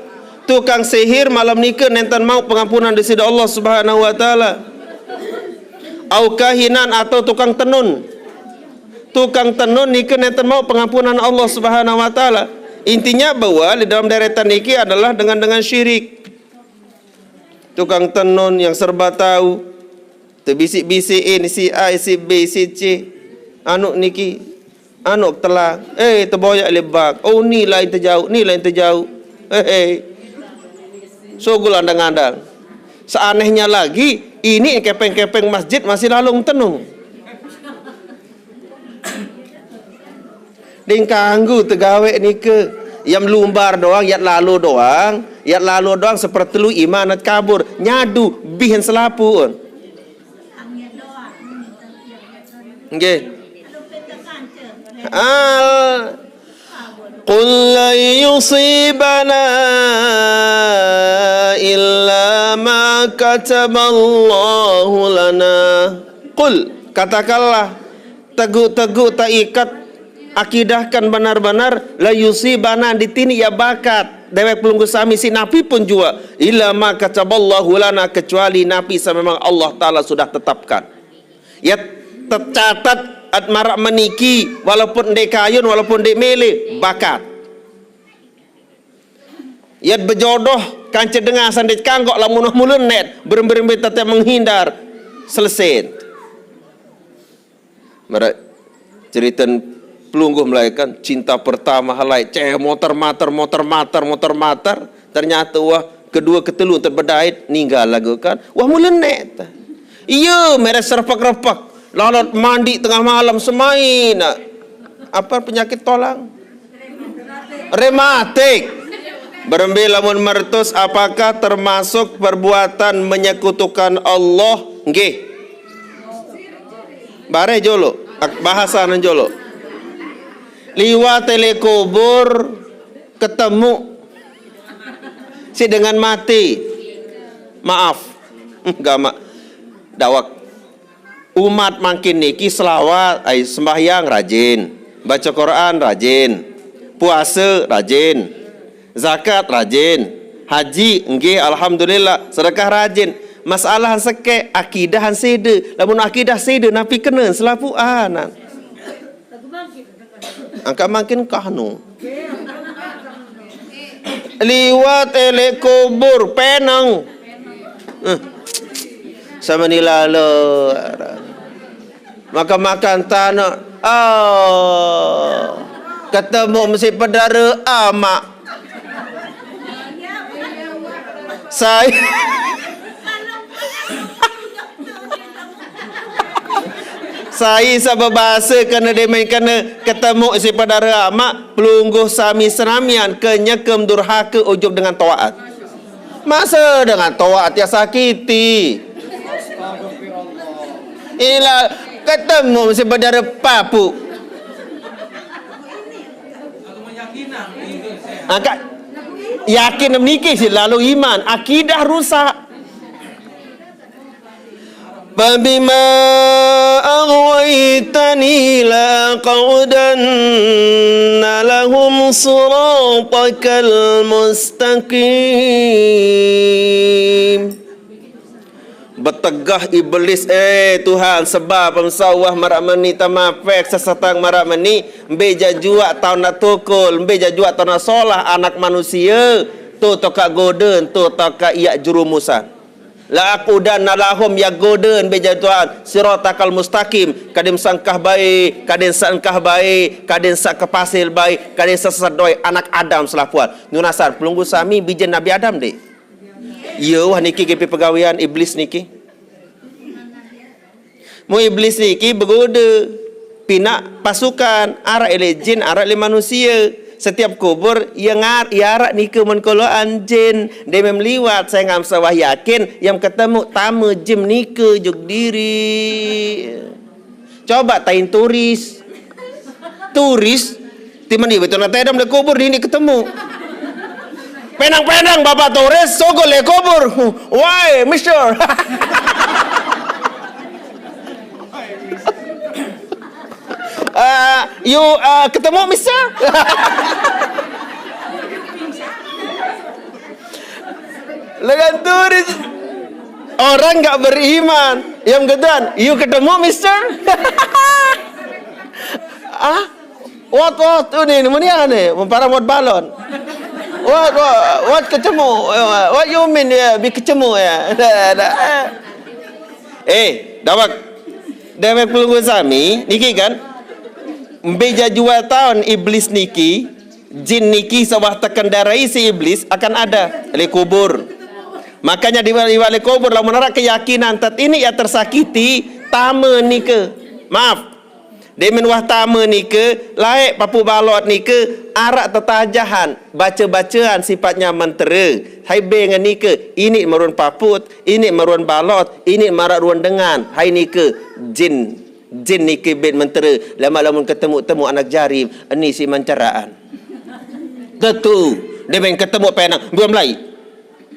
Tukang sihir malam nika nenten mau pengampunan di sida Allah Subhanahu wa Taala. Au kahinan atau tukang tenun. Tukang tenun nika nenten mau pengampunan Allah Subhanahu wa Taala. Intinya bahwa di dalam deretan niki adalah dengan, dengan syirik. Tukang tenun yang serba tahu. Tebisik-bisikin si A, si B, si C. Anu niki, anu telah. Eh, teboyak lebak. Oh, ni lain tejauh, ni lain tejauh. Hei, hei. Sogul andang-andang. Seanehnya lagi, ini kepeng-kepeng masjid masih lalu tenung. Ding kanggu tegawe nike. Yam lumbar doang, yat lalu doang, yat lalu doang sepertelu iman at kabur. Nyadu bihin selapun. Nggih. Al Qul lan yusibana illa ma kataballahu lana. Qul, katakanlah, teguk-teguk tak ikat, akidahkan benar-benar, la yusibana, ditini ya bakat dewek pelungguh sami si napi pun jua, illa ma kataballahu lana, kecuali napi sa memang Allah Taala sudah tetapkan. Ya tercatat at marak meniki, walaupun ndek kayun, walaupun ndek mele, bakat. Ya bejodoh kance dengan sandej kanggok lamun mulen net, berem-berem tete menghindar, selesai. Marak cerita pelungguh melahirkan cinta pertama halai, ceh motor mater, motor mater, motor mater. Ternyata wah kedua ketelu terbedait ninggal lagu kan. Wah mulen net. Iya, mere serpek-repek. Lalat mandi tengah malam semain. Apa penyakit tolang? Rematik. Berembe lamun mertus, apakah termasuk perbuatan menyekutukan Allah? Nggih. Bare jolo, ak-, bahasan jolo. Liwat tele kubur ketemu si dengan mati. Maaf. Gamak. Dawak. Umat mangkin niki selawat, ai sembahyang rajin, baca Quran rajin, puasa rajin, zakat rajin, haji nggih alhamdulillah, sedekah rajin. Masalah seke akidah sede. Lamun akidah sede napi kena selapuan. Angka mangkin kahnu. Liwat elek kubur penang. Eh. Sama ni lalo. Makan-makan tanah. Oh. Ketemu mesti pedara amak. Saya Sai sa bebasa kena demen kena ketemu si pedara amak, pelungguh sami senamian ke nyekem durhaka ujug dengan toaat. Masa dengan toaat ya sakiti. Ila ketemu si pedara papu. Angkat yakin niki si lalu iman, akidah rusak. Fabima aghwaytani laqaudanna lahum siratakal mustaqim. Betegah iblis, eh Tuhan, sebab ensawah marak meni tamapek sesatang marak meni, mbe jajuak tau nak tukul, mbe jajuak tau nak solah anak manusia, tu toka goden, tu toka iak jerumusan. La aqudanna lahum, ya godeun bejatuan siratakal mustaqim, kaden sangkah bae, kaden sangkah bae, kaden sangkah pasel bae, kaden sasat doe anak Adam selapuan. Nunasan pelunggu sami bijen Nabi Adam de. Iya wah niki kepe pegawean iblis niki. Mu iblis niki begoda pinak pasukan, arak ile jin, arak ile manusia. Setiap kubur ia ngar ia arak nike menkoloan jin. Dia memliwat saya ngam sawah yakin yang ketemu tama jin nike jug diri. Coba tain turis. Turis timan ibu tu nak tedam le kubur dini ketemu. Penang-penang bapak turis sogol le kubur. Why, mister? Uh, you uh, ketemu, mister? Lengan turis. Orang nggak beriman. Yang ketuan, you ketemu, mister? Ah, what, what, ini, ini mana ni? Para what balon. What, what, what ketemu? What you mean? Ya, bi ketemu ya. Eh, dawak. Dewek pelunggu sami niki kan. Mbeja jua taun iblis niki, jin niki sawah tekendarai si iblis akan ada le kubur. Makanya di iwak le kubur lamun arak keyakinan tet ini ya tersakiti tama nike. Maaf. Demen wah tama nike, laek papu balot nike, arak tetajahan, baca-bacaan sifatnya mentera. Hai bengen nike, ini merun paput, ini merun balot, ini marak ruan dengan. Hai nike, jin. Jin niki bin mentera, lama lamun ketemu-temu anak jarim, ini si menceraan. Tetu, dia main ketemu penang, dua melai.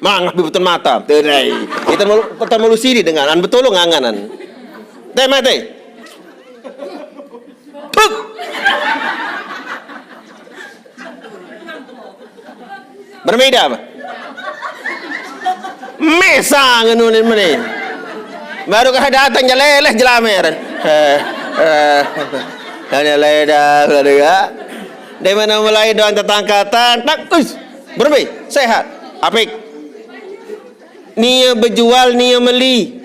Mangah bi betul mata. Terai. Kita malu, kita malu sini dengan an betul nganganan. Teh mate. Tuk. Berbeda apa? Mesang anu ni meni. Baru kah datang je leleh jelamer. Eh, eh. Dan yang lain dah, dah dengar. Di mana mulai doang tetangkatan, tak, us, berbe, sehat. Apik. Nia bejual, nia meli.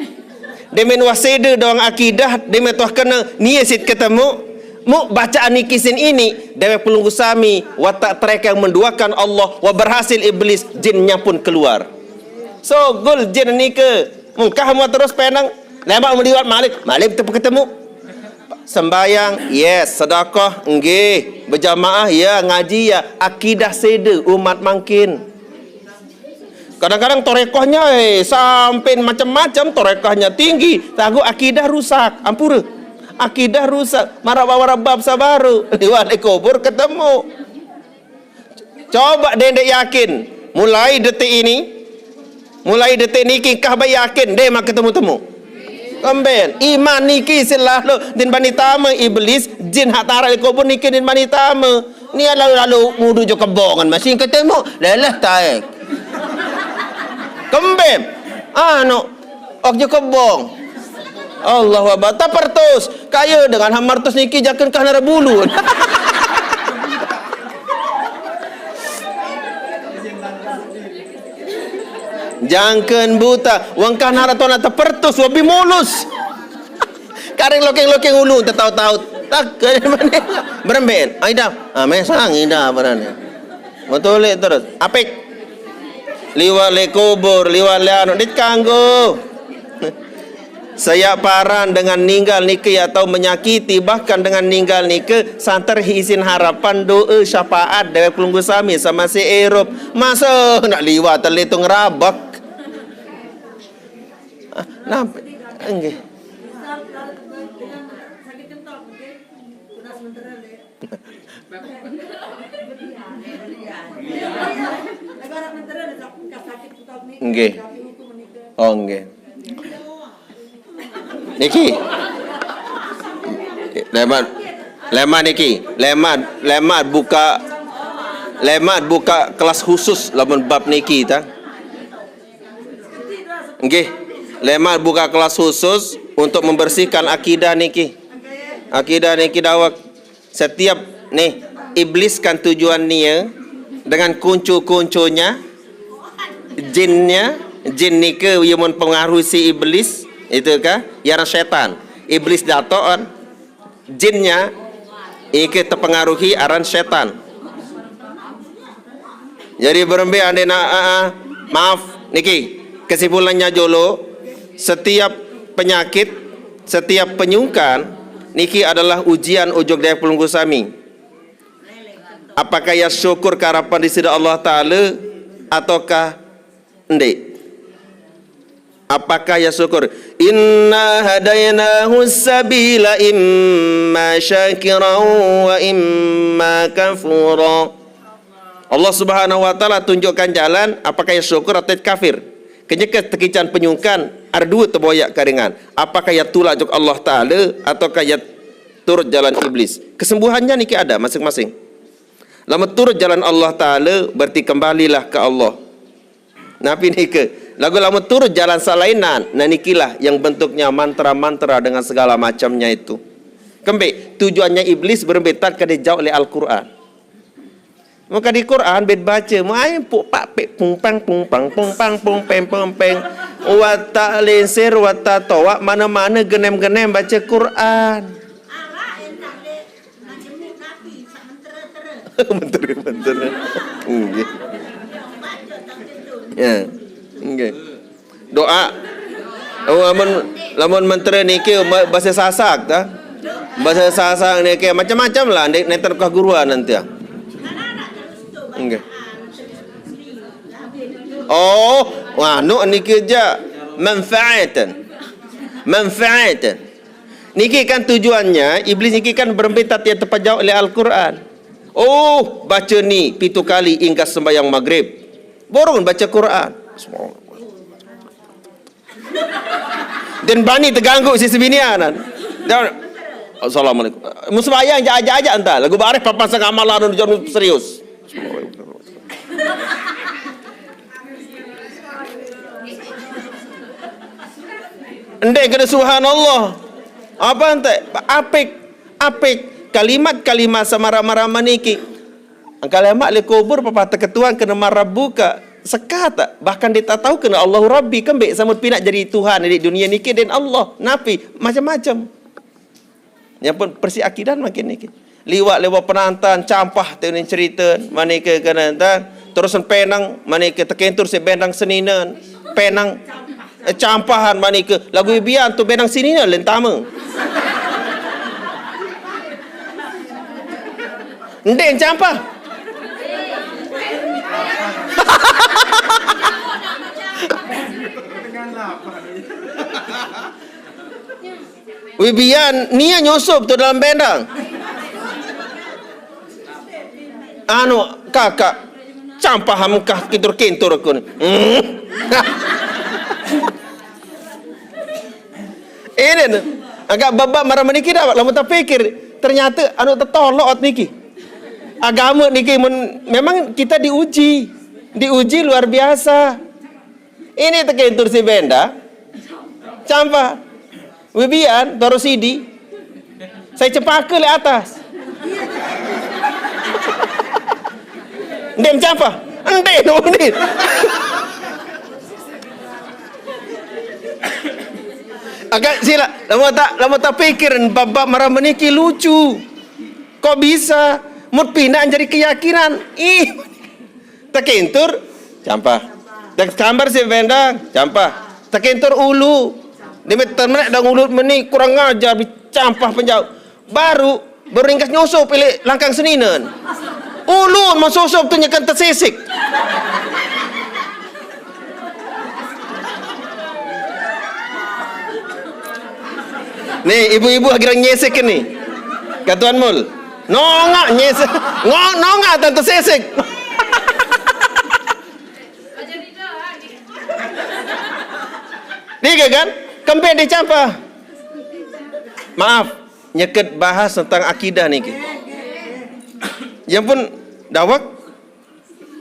Demen waseda doang akidah, demen tuah kena, nia sit ketemu. Mu bacaan niki sin ini, dewek pelunggu sami, watak trek yang menduakan Allah, wa berhasil iblis, jinnya pun keluar. So, gol jin nike, mengkah mu terus penang, lemak meliwat malik, malik tu ketemu. Sembayang, yes. Sedekah, nggih. Berjamaah, ya. Ngaji, ya. Akidah seda umat mangkin. Kadang-kadang torekohnya, eh, sampai macam-macam, torekohnya tinggi, tahu akidah rusak, ampura. Akidah rusak, marah bawa bab sabaru, liwat kubur ketemu. Coba dendek yakin, mulai detik ini, mulai detik niki kah baik yakin, deh mak ketemu-temu. Kemben, iman niki selalu din bani tama iblis, jin hak tarak di kubur niki din bani tama. Ni lalu-lalu mudu jo kebongan masih ketemu, lelah taek. Kembem. Anu, ok jo kebong. Allahu Akbar. Tapertus. Kaya dengan hamartus niki jaken kah nara bulu. Jangken buta. Wangkah nara tona tapertus, wabi mulus. Kareng lokeng-lokeng ulu, tetaut-taut. Tak, beremben. Aida. Ah, mesang ida berani. Betul terus. Apik. Liwat le kubur, liwat le anu, dit kanggo. Saya paran dengan ninggal niki atau menyakiti, bahkan dengan ninggal niki, santer izin harapan doa syafaat dewek pelunggu sami sama si Erup. Masa nak liwat telitung rabak. Ah, nampak. Enggih. Nggih. Oh, nggih. Niki. Leman, leman niki. Leman, leman buka, leman buka kelas khusus lamun bab niki ta. Nggih. Leman buka kelas khusus untuk membersihkan akidah niki. Akidah niki dawek. Setiap nih, iblis kan tujuan nia dengan kuncu-kuncunya, jinnya, Jin nike ye mempengaruhi si iblis, itu ka, ya aran setan. Iblis datoan, jinnya ike terpengaruhi aran setan. Jadi berembe ande nak, ah, ah, maaf, niki kesimpulannya jolo, setiap penyakit, setiap penyungkan, niki adalah ujian ujug daya pelungguh sami. Apakah ya syukur karapan di sida Allah Ta'ala ataukah ndik? Apakah ya syukur? Inna hadainahu sabila imma syakiran wa imma kafura. Allah Subhanahu wa Ta'ala tunjukkan jalan, apakah ya syukur atau kafir. Kenyeke tekican penyungkan, ada dua teboyak karingan. Apakah ya tulak jug Allah Ta'ala ataukah ya turut jalan iblis? Kesembuhannya niki ada masing-masing. Lamun turut jalan Allah Ta'ala, berarti kembalilah ke Allah. Napi nike? Lagu lamun turut jalan salainan, nah nikilah yang bentuknya mantra-mantra dengan segala macamnya itu. Kembe, tujuannya iblis berembe? Tang kade jauh oleh Al-Quran. Maka di Quran bet baca, mu ai puk pak pek pung pang pung pang pung pang pung peng pung peng. Watak lensir, watak toak, mana-mana genem-genem baca Quran. Menteri-menteri. Nggih. Ya. Nggih. Doa. Oh, lamun, lamun menteri niki ma-, bahasa Sasak ta? Bahasa Sasak niki macam-macam lah, ndik nenten keguruan nanti. Nggih. Oh, anu niki aja manfaatan. Manfaatan. Niki kan tujuannya, iblis niki kan berembe tang ya tepejauh oleh Al-Quran. Oh, baca ni pitu kali inggas sembahyang maghrib. Burung baca Quran. Dan bani terganggu si sebinianan. Dan, Assalamualaikum. Mu sembahyang ajak-ajak ente. Lagu bareh papan sengamalan jauh serius. Ndik kena subhanallah. Apa ente? Apik, apik. Kalimat-kalimat semaram-maram niki. Kalimat le kubur papa teketuan kena marabbuka. Sekata. Bahkan dia tak tahu kena Allahu Rabbi. Kembe samut pinak jadi Tuhan di dunia niki dan Allah. Napi? Macam-macam. Yang pun persi akidah makin niki. Liwat lewat penantan, campah tu ni cerita, manika kena entah. Terus penang, manika tekentur si bendang senina. Penang, eh, campahan manika. Lagu ibian tu bendang senina lentama. Ndek campah. Wibian, nia nyusup tu dalam bendang. Anu, kakak, campah hamkah kintur-kintur aku ni. Hmm. Ini tu. Agak babak marah meniki dah, lama tak pikir. Ternyata anu tertolok niki. Agama niki men, memang kita diuji. Diuji luar biasa. Ini tekentur si benda. Campah. Wibian, taruh sidi. Saya cepaka le atas. Ndem campah. Ndem, ndem. Agak sila, lama tak, lama tak pikir babak marah meniki lucu. Kok bisa? Mut pindah jadi keyakinan. Ih. Tekintur, campah. Tek kambar si bendang, campah. Tekintur ulu. Dia temenek dang ulut meni kurang ajar, campah penjauh. Baru, baru ringkas nyusup pilih langkang seninen. Ulun mau susup tu nyekan tersisik. Nih, ibu-ibu akhirnya nyesek ni. Katuan mul. Nongak nyesek. Ngo-, nongak tante sesek. Tiga kan? Kempit dicampah. Maaf, nyeket bahas tentang akidah niki. Yang pun dawak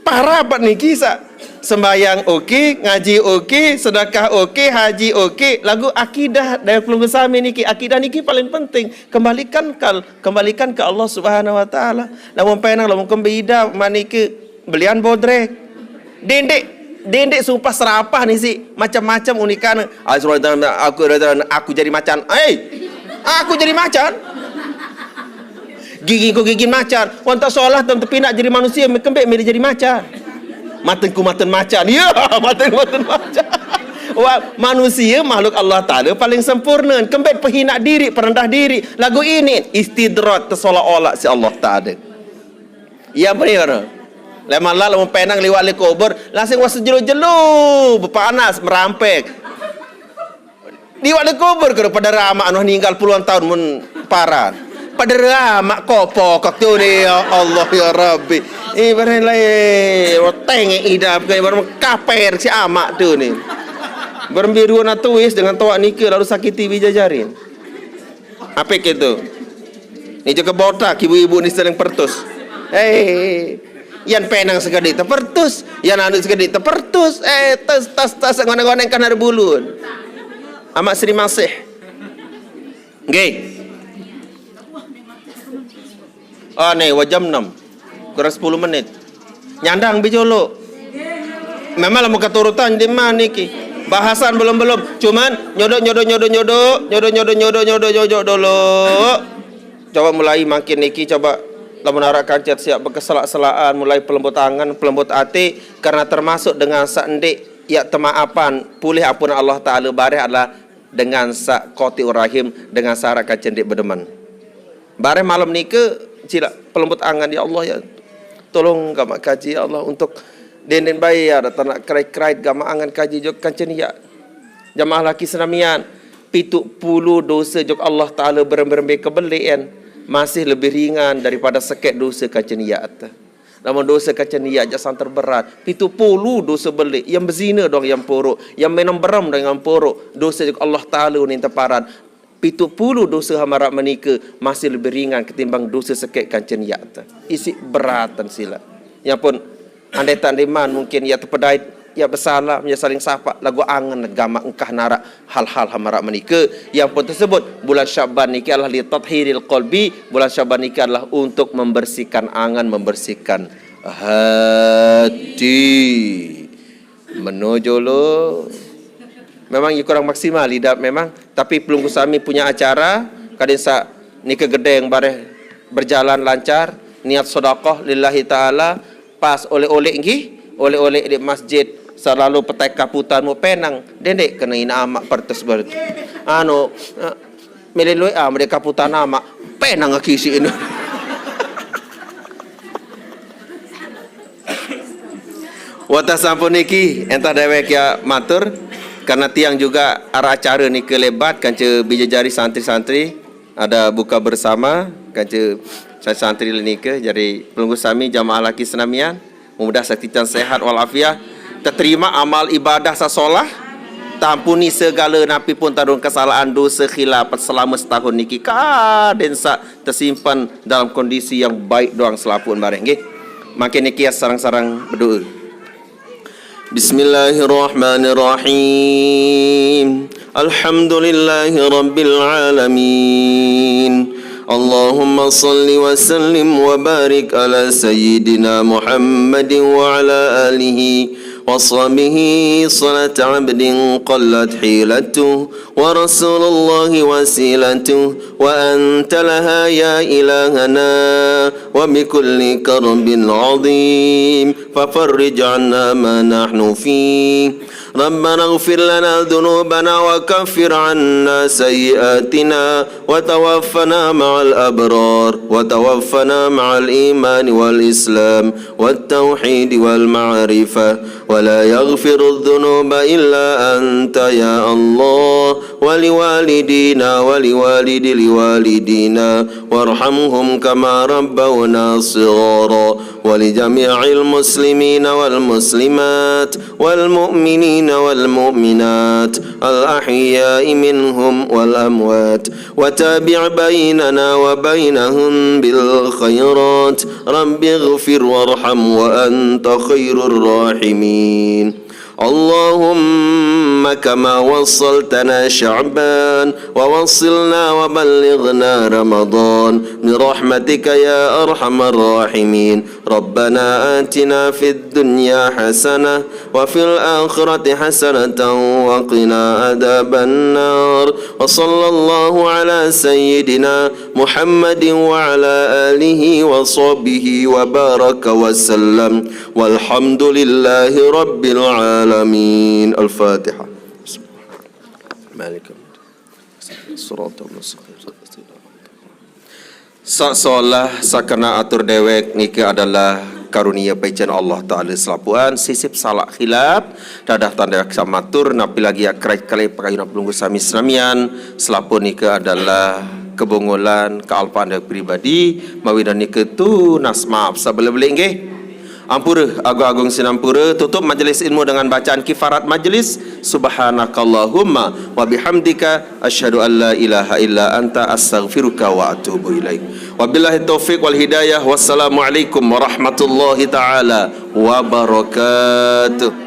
parah apat niki sa sembayang oke, ngaji oke, sedekah oke, haji oke, lagu akidah daya pelungguh sami niki. Akidah niki paling penting. Kembalikan kal-, kembalikan ke Allah Subhanahu wa taala. Lamun penang, lamun kembida manike belian bodrek. Dendek. Dendek sumpah serapah ni si macam-macam unikan. Aku aku jadi macan. Eh, aku jadi macan. Gigi ku gigi macan. Wanta solah dan tepinak jadi manusia, kembek milih jadi macan. Matenku maten macan. Ya, matenku maten macan. Wah, manusia makhluk Allah Ta'ala paling sempurna. Kembek pehinak diri, perendah diri. Lagu ini istidrat tersolak-olak si Allah Ta'ala. Iya benar. Leman lah lamun penang liwat le kubur, langsung wah sejelo-jelo, bepanas, merampek. Liwat le kubur ke pada ramak anu ninggal puluhan tahun mun paran. Pada ramak kopok waktu ni, ya Allah ya Rabbi. Ibarat lain, tengek idap ke ibarat kaper si amak tu ni. Berembiruan tuis dengan toak nika lalu sakiti bija jarin. Apik itu. Ni jaga botak ibu-ibu ni sering pertus. Hei, yan penang sekali terpertus, yan anu sekali terpertus. Eh, tas tas tas ngono-ngono kan ada bulun. Amak Sri Masih. Nggih. Ah, nih, wah jam enam. Kurang sepuluh menit. Nyandang bijolo. Memang lamun keturutan di mana niki? Bahasan belum-belum. Cuman nyodok nyodok nyodok nyodok nyodok nyodok nyodok nyodok nyodok dulu. Coba mulai makin niki coba lamun arah kancet siap berkeselak-selakan, mulai pelembut tangan, pelembut hati, karena termasuk dengan sak ndik ya temaapan pulih ampun Allah Ta'ala bareh adalah dengan sak koti urahim, dengan syarat kancet ndik bedemen. Bareh malam nike, cila pelembut angan, ya Allah, ya. Tolong gamak kaji, ya Allah, untuk denden bayar, tanak kerait-kerait gamak angan kaji jok kancen ya. Jamaah laki senamian, pitu puluh dosa jok Allah Ta'ala berembe-rembe kebelian masih lebih ringan daripada seket dosa kancen ya. Namun dosa kancen ya jasan terberat. Pitu puluh dosa beli, yang berzina dong yang porok, yang minum beram dong yang porok. Dosa jok Allah Ta'ala unin teparan. Pitu puluh dosa hamarak menika masih lebih ringan ketimbang dosa sekek kancen ya ta. Isi beratan sila. Ya pun, andai tak diman mungkin ya terpedait, ya bersalam, ya saling sapa, lagu angen gamak engkah narak hal-hal hamarak menika. Yang pun tersebut, bulan Syaban niki adalah li tathiril qalbi, bulan Syaban niki adalah untuk membersihkan angan, membersihkan hati. Menuju lo. Memang ia kurang maksimal, lidah memang. Tapi pelunggu sami punya acara, kadin sa nika gedeng bareh berjalan lancar, niat sedekah lillahi ta'ala, pas oleh-oleh nggih, oleh-oleh di masjid, selalu petai kaputan mu penang, dendek kena ina amak pertes baru. Anu, eh, meleloi ah, mereka kaputan amak, penang kisi ini. Wata sampun niki, entah dewek ya matur, karena tiang juga arah acara nika lebat, kanca bijajari santri-santri, ada buka bersama, kanca santri nika, jadi pelunggu sami jamaah laki senamian, mudah saktitan sehat walafiat, terterima amal ibadah sasolah, tampuni segala napi pun tarung kesalahan dosa khilaf selama setahun niki, kaden sa tersimpan dalam kondisi yang baik doang selapun bareh nggih. Makin niki ya sarang-sarang berdoa. Bismillahirrahmanirrahim. Alhamdulillahi rabbil alamin. Allahumma salli wa sallim wa barik ala sayyidina Muhammadin wa ala alihi wa sahbihi salata abdin qallat hilatuh wa rasulullahi wasilatuh wa anta laha ya ilahana wa bi kulli karbin azim fafarrij anna ma nahnu fih. Rabbana ighfir lana dhunubana wa kaffir anna sayyi'atina wa tawaffana ma'al abrar wa tawaffana ma'al iman wal islam wat tauhid wal ma'rifah. ولا يغفر الذنوب إلا أنت يا الله ولوالدينا ولوالد لوالدينا وارحمهم كما ربونا صغارا ولجميع المسلمين والمسلمات والمؤمنين والمؤمنات الأحياء منهم والأموات وتابع بيننا وبينهم بالخيرات رب اغفر وارحم وأنت خير الراحمين. اللهم كما وصلتنا شعبان ووصلنا وبلغنا رمضان برحمتك يا أرحم الراحمين. ربنا آتنا في الدنيا حسنة وفي الآخرة حسنة وقنا عذاب النار. وصلى الله على سيدنا محمد وعلى آله وصحبه وبارك وسلم. والحمد لله رب العالمين. الفاتحة. Malik. Siratal mustaqim. Sa solah sakena atur dewek nika adalah karunia paican Allah Taala selapuan, sisip salah khilaf, dadah tanda samatur, napi lagi akrai kali pakayuna pelungguh sami senamian, selapun nika adalah kebongolan, kealpaan dewek pribadi, mawi nika tunas maaf sabele-bele nggih. Ampura, agung-agung sinampura, tutup majelis ilmu dengan bacaan kifarat majelis. Subhanakallahumma wa bihamdika, asyhadu an la ilaha illa anta, astaghfiruka wa atubu ilaik. Wabillahi taufiq wal hidayah. Wassalamualaikum warahmatullahi taala wabarakatuh.